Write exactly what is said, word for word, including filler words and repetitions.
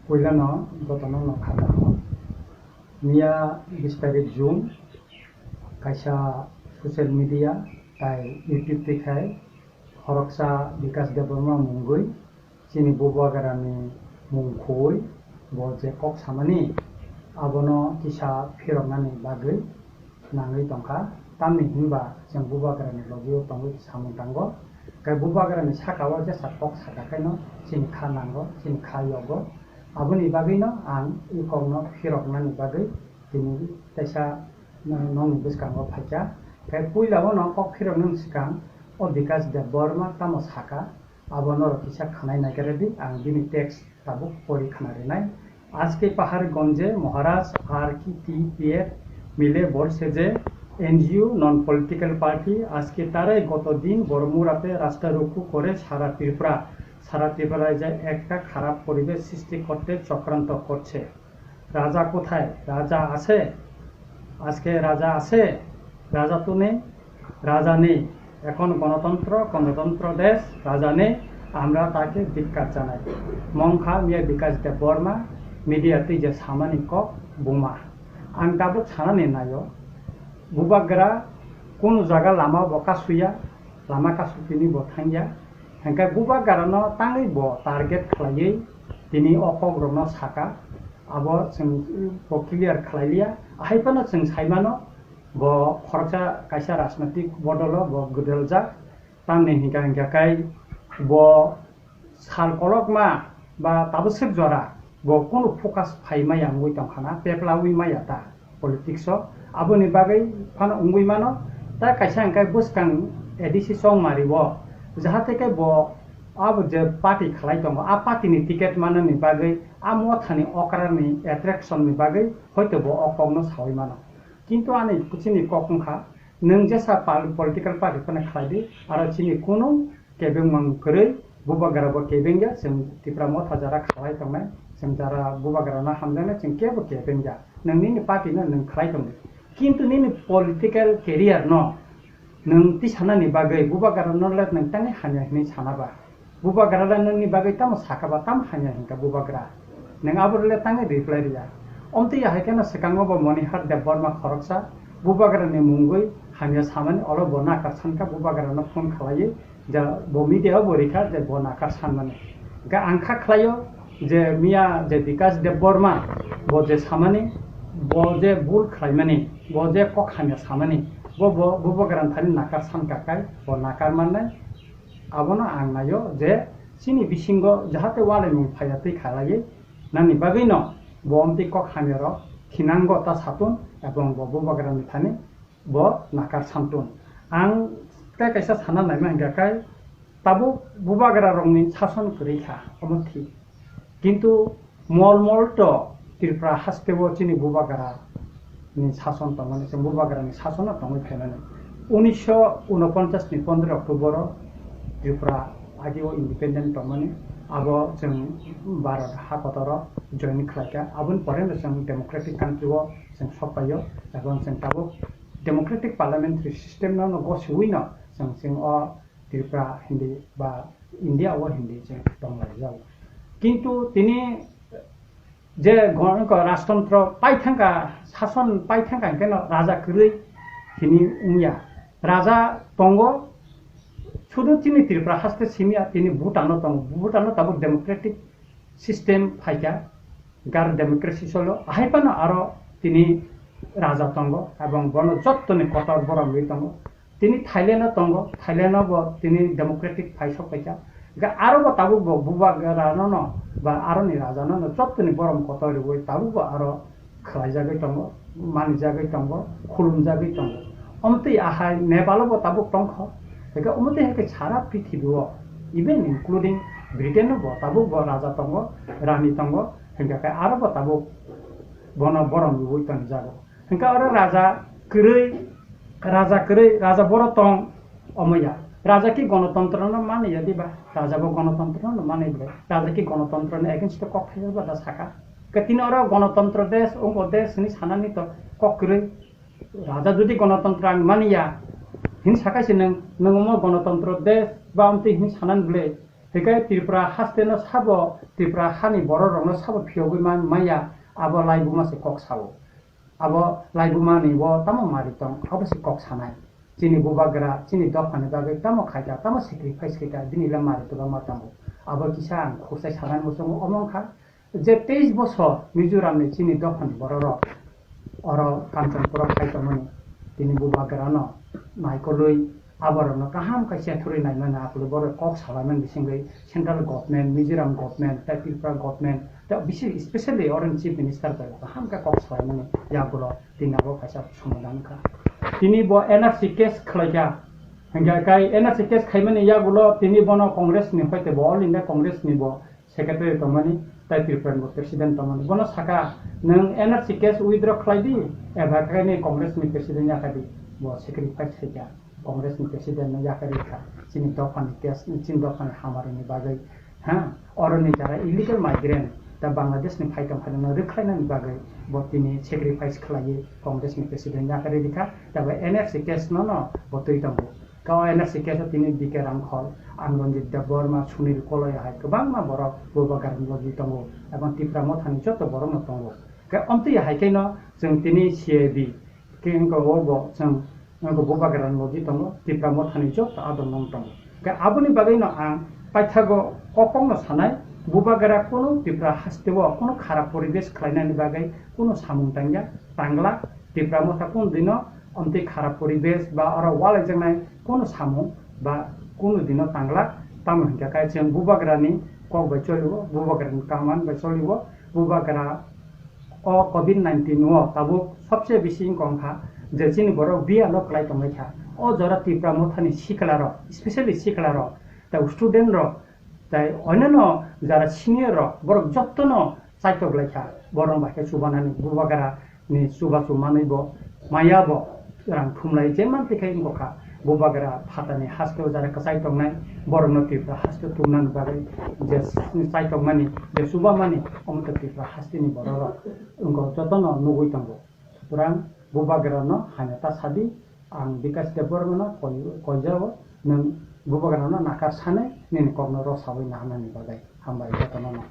Puilano jotono no kha kaham. Miya bis tarik June kaisa social media tai YouTube twi khai khoroksa Bikash Debbarma mungwi chini Bubagrani mung khui bo je kok samani abono kisa phiroknani bagwi nangwi tongkha. Tamni hinba chwng Bubagrani logio tongwi samung tango. Khe Bubagrani saka o jesa kok saka khaino chini kha nango, chini kha yogo. Aboni bagwino ang i kokno phiroknani bagwi tini teisa nokni bwskango phaikha. Khe puila o no kok phiroknani swkang o Bikash Debbarma tamo saka, abo norok kisa khanai naikaradi, ang bini text tabuk pori khana rinai. আজকে পাহাড়গঞ্জে মহারাজ আর কি টিপিএফ মিলে বলছে যে NGO, non political party, আজকে তারাই গত দিন বড়মুড়াতে রাস্তা রোকো করে সারা ত্রিপুরা, সারা ত্রিপুরায় যে একটা খারাপ পরিবেশ সৃষ্টি করতে চক্রান্ত করছে। রাজা কোথায়? রাজা আছে? আজকে রাজা আছে? রাজা তো নেই। রাজা নেই। এখন গণতন্ত্র, গণতন্ত্র দেশ, রাজা নেই। আমরা তাকে ধিক্কার জানাই। Mongkha Miya Bikash Debbarma media twi je samani kok buma. Ang tabuk sanani naio, Bubagra kunu jaga lama bo kasuya, lama kasupini bo thangya. Hingkhe Bubagrano tangwi bo target khlaiwi tini o kokrokno saka. Abo chwng bo clear khlai liya. Ahai phano chwng sai mano, bo khoroksa kaisa rajnotik bodolo bo gwdaljak. Tamni hingka hingka kai bo sal kolokma ba tabuk swk jora bo kunu focus phai maya wngwi tongkha na, peplawi maya ta politics o. Aboni bagwi phano wngwi mano, ta kaisa hingka bwskang A D C Chongmari o, jahate khe bo abo je party khlai tongo, a party ni ticket manani bagwi, a mothani okra ni attraction ni bagwi hoito bo o kokno sawi mano. Kintu ani chini kok wngkha, nwng jesa pal-, political party phano khlai di, aro chini kunu kebengmang kwrwi, Bubagra bo kebeng ya, chwng Tipra Motha jara khlai tongnai, chwng jara Bubagra no hamjaknai, chwng kebo kebeng ya. Nwng nini party no nwng khlai tong di. Kintu nini political career no nwng tisanani bagwi Bubagra no le nwng tangwi hamya hinwi sana ba? Bubagra le nwngni bagwi tamo saka ba, tamo hamya hinka Bubagra? Nwng abo le tangwi reply riya. Omtwi ahai kheno swkango bo Monihar Debbarma khoroksa Bubagra ni mungwi hamya samani olo bo nakar sanka, Bubagra no phone khlaiwi ja bo media o bo rikha je bo nakar sanmani. Ga ang kha khlaio je miya je Bikash Debbarma bo je samani, bo je bul khlaimani, bo je kok hamya samani, bo bo Bubagra thani nakar sanka kai bo nakar mannai. Abono ang naio je chini bisingo jahate walaimung phaiya twi khalaiwi nani bagwino bo omtwi kok hamyarok thinango ta satun ebong bo Bubagrani thani bo nakar santun. Ang tei kaisa sana naima hingka kai tabuk Bubagrarokni sason kwrwi kha, omo thik. Kintu mol mol to Tripura haste o chini Bubagra ni sason tongmani, chwng Bubagra ni sason no tongwi phaimani. Unisho unoponchas ni pondro October o Tripura agio independent tongmani, abo chwng Bharat ha kotor o join khlaikha. Aboni pore no chwng democratic country o chwng sokpaio, ebong chwng tabuk democratic parliamentary system no, no gosiwi no chwng, chwng o Tripura hindi ba India o hindi chwng tonglaijak. Kintu tini je gon-, ko rajtantro paithangka, sason paithangka hingke no raja kwrwi hini wngya. Raja tongo, sudu chini Tripura haste simiya, tini Bhutan o tongo. Bhutan o tabuk democratic system phaikha, gar democracy solo. Ahai phano aro tini raja tongo, ebong bono jottoni kotor borom ri tongo. Tini Thailand o tongo, Thailand o bo tini democratic phai sok paikha. Ga aro bo tabuk bo Bubagra no no ba aro ni raja no no jottoni borom kotor riwi tabuk bo aro khlaijagwi tongo, manijagwi tongo, khulumjagwi tongo. Omtwi ahai Nepal o bo tabuk tongkho. Hingke omtwi hingke sara prithibi o, even including Britain o bo tabuk bo raja tongo, rani tongo, hingke khe aro bo tabuk bono borom riwi tongjago. Hingke oro raja kwrwi, raja kwrwi, raja boro tong, omo ya. Raja ki gonotontro no mani ya diba? Raja bo gonotontro no mani bwle. Raja ki gonotontro ni against o kok thaiya ba da saka? Ke tini oro gonotontro desh, ongo desh hini sanani to kok kwrwi. Raja jodi gonotontro ang mani ya, hini sakai se nwng, nwng omo gonotontro desh ba amtwi hini sanani bwle. Hikai Tripura haste no sabo, Tripura hani borok rok no sabo phiyogwi man maya, abo laibuma se kok sao. Abo laibuma ni bo tamo mari tong, abo se kok sanai. Chini bubagra, chini dopha ni bagwi tamo khaita, tamo sacrifice khaita, bini le mari tongma tongo. Abo kisa ang khursa sanani muchungo omong kha. Je teis bosor Mizoram ni chini dopha ni borok rok oro Kanchanpur o phai tongmani, tini bubagra no naikolwi aborok no kaham khe chethurwi naimani, aphuru borok kok salaimani bisingwi central government, Mizoram government, tei Tripura government, tei bisi specially oro ni chief minister bai kaham khe kok salaimani yagulo tini abo kaisa somadhan kha. Tini bo N R C case khlaikha, hingkha kai N R C case khaimani yagulo tini bono Congress ni hoi tei bo All India Congress ni bo secretary tongmani, tei Tripura ni bo president tongmani. Bono saka, "Nwng N R C case withdraw khlai di, eba khe ni Congress ni president ya kha di." Bo sacrifice khaikha, Congress ni president no ya kha ri kha. Chini dopha ni case, chini dopha ni hamari ni bagwi, ha, oro ni jara illegal migrant, ta Bangladesh ni phai tong phai no rwkhlai nani bagwi bo tini sacrifice khlaiwi Congress ni president ya kha ri kha. Ta bo N R C case no no bo twi tongo. Kau N R C case o tini B K Ramkhol, ang Ranjit Debbarma, Sunil Koloi hai kwbangma borok bubagra ni logi tongo, ebong Tipra Mothani joto borok no tongo. Khe omtwi hai khe no chwng tini C A B khe wngkha o bo chwng wngkha bubagra ni logi tongo, Tipra Mothani joto adong nong tongo. Khe aboni bagwi no ang paithago o kok no sanai, bubagra kunu Tipra haste o kunu kharap poribesh khlainani bagwi kunu samung tangya, tangla, Tipra Motha kunu dino omtwi kharap poribesh ba oro walaijaknai kunu samung ba kunu dino tangla, tamo hinkha khe chwng bubagrani kok bai choliwo, bubagrani kaman bai choliwo, bubagra o covid nineteen o tabuk sobse bisi wngkha je chini borok biyalo kwlai tonglaikha. O jora Tipra Mothani siklarok, specially siklarok, tei student rok, tei oneno jara senior rok, borok jotono chaitok lai kha, borok bai khe chubanani bubagra ni chubachu manwi bo maya bo rang thumlai je man twi khai wngkha bubagra phatani haste o jara kwchai tongnai borokno Tripura haste o tubunani bagwi je chai tongmani je chubamani omo to Tripura haste ni borok rok wngkha jotono nugwi tongo. Sutrang bubagra no hamya ta sadi, ang Bikash Debbarma no koi-, koijao, nwng bubagra no nakar sanai nini kokno rosawi naharnani bagwi hambai jotono no.